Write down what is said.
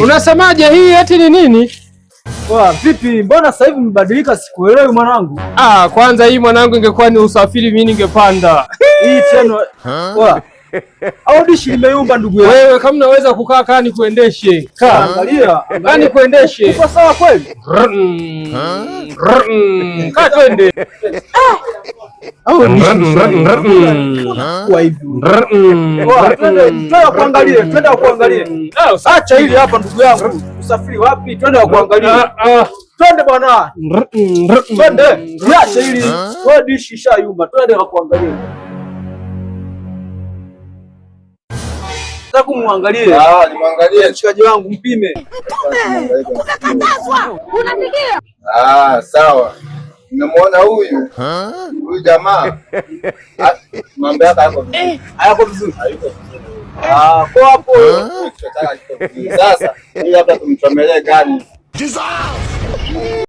Unasemaje hii eti ni nini? Poa, vipi? Mbona sasa hivi umebadilika, sikuelewi mwanangu. Ah, kwanza hii mwanangu, ingekuwa ni usafiri mimi ningepanda. Hii tena. Poa. Au dishi limeyumba, ndugu yangu. Wewe kama unaweza kukaa, kaa nikuendeshe. Kaa. Angalia, Kaa nikuendeshe. Uko sawa kweli? Kaa twende. Au dishi kwa hivi. Poa, twende twende kuangalie, twende kuangalie. Ah, Acha hili hapa, ndugu yangu. Usafiri wapi? Twende kuangalie. Ah, ah. Twende bwana. Twende. Acha hili. Wewe dishi ishayumba. Twende kuangalie. Nataka kumwangalie. Ah, nimwangalie. Mshikaji wangu, mpime. Unakatazwa, unasikia? Ah, sawa. Nimemwona huyu. Huyu jamaa. Ah, mambo yake hayako vizuri. Hayako vizuri. Hayuko vizuri. Ah, kwa hapo. Kichwa chake hakiko vizuri. Sasa, huyu labda tumchomelee gari.